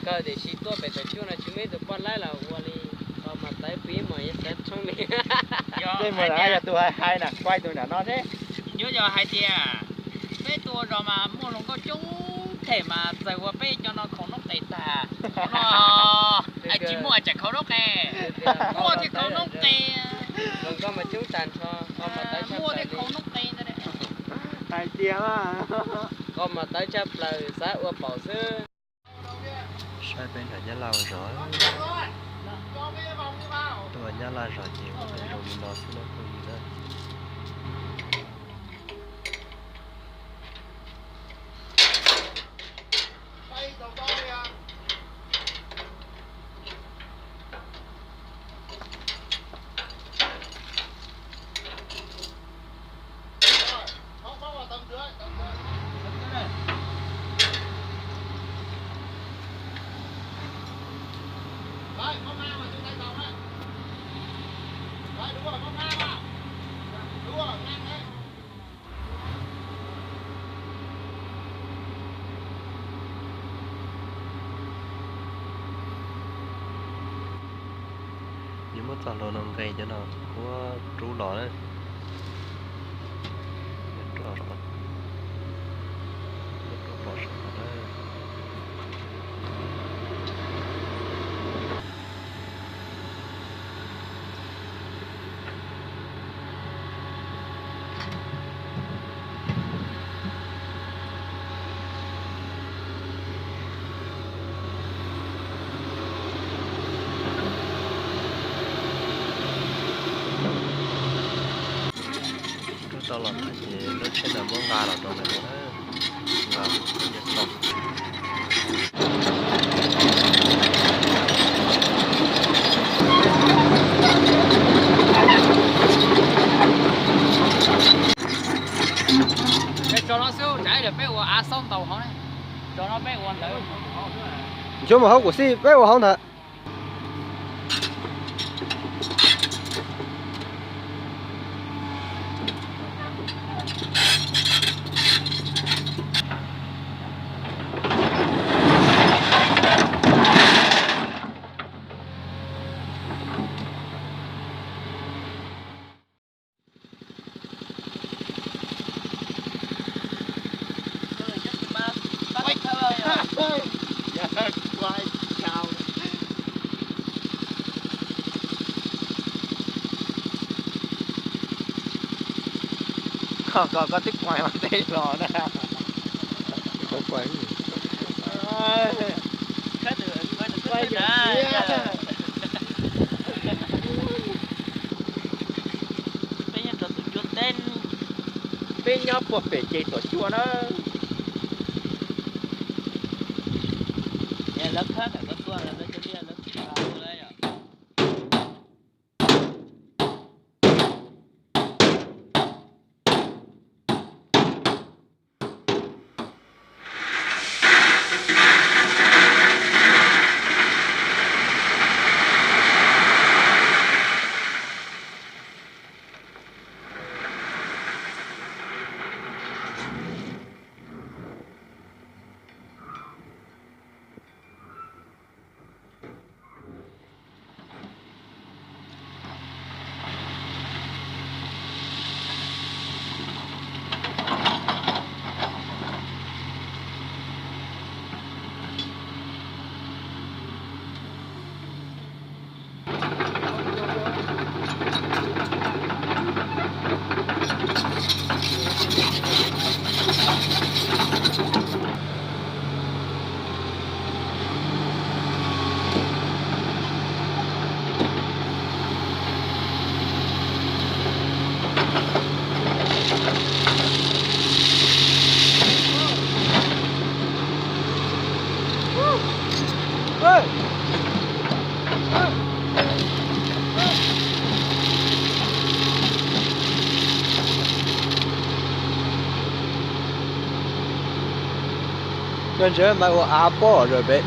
Kawg tiam sis tuaj pem Thaum Cuaj no tsis muaj ib tug poj laib los ua li, qhov mas tawv pib mas yog xav tshoob li. Tej mus lawm yog tus hais hais na, kuaj tus nram no seb. Yuav yog hais tias peb tuaj zos mas muaj hluas nkauj coob them mas txawm ua peb cov no khaus noob qes tag no, tsis muaj tsam khaus noob qes, muaj thiaj khaus noob qes, muaj thiaj khaus noob qes ntag. Hais tias qhov mas tawv tshaj plaws xav ua paum xwb. Saib peb nram Nyab Laj zos, tuaj Nyab Laj zos ces ua pem zoo li no xwb na phooj ywg na. Yuav muab txoj hlua no nqes cov no kuj rub los na. Rub los, rub pom saum no na. Rub tau los ces lub tsheb ntawd muab nqa los rau ntawm no na. Nqa, tso no xwb, tsam ib pliag peb ua av xaub ntaus hauv ne. Tso no peb ua ntawd. Nchuav mus hauv kuv xij, peb ua hauv ntawd. Koj, koj, koj twb kuaig ua ntej los na. Peb nyob rau tus cuab teb, peb nyob puag pem ces Thaum Cuaj na. Lawv khab ntawm koj tuaj, lawv cov liaj lawv tsis tau lawm yom. Cov ntsev mas ua av pob zom pem.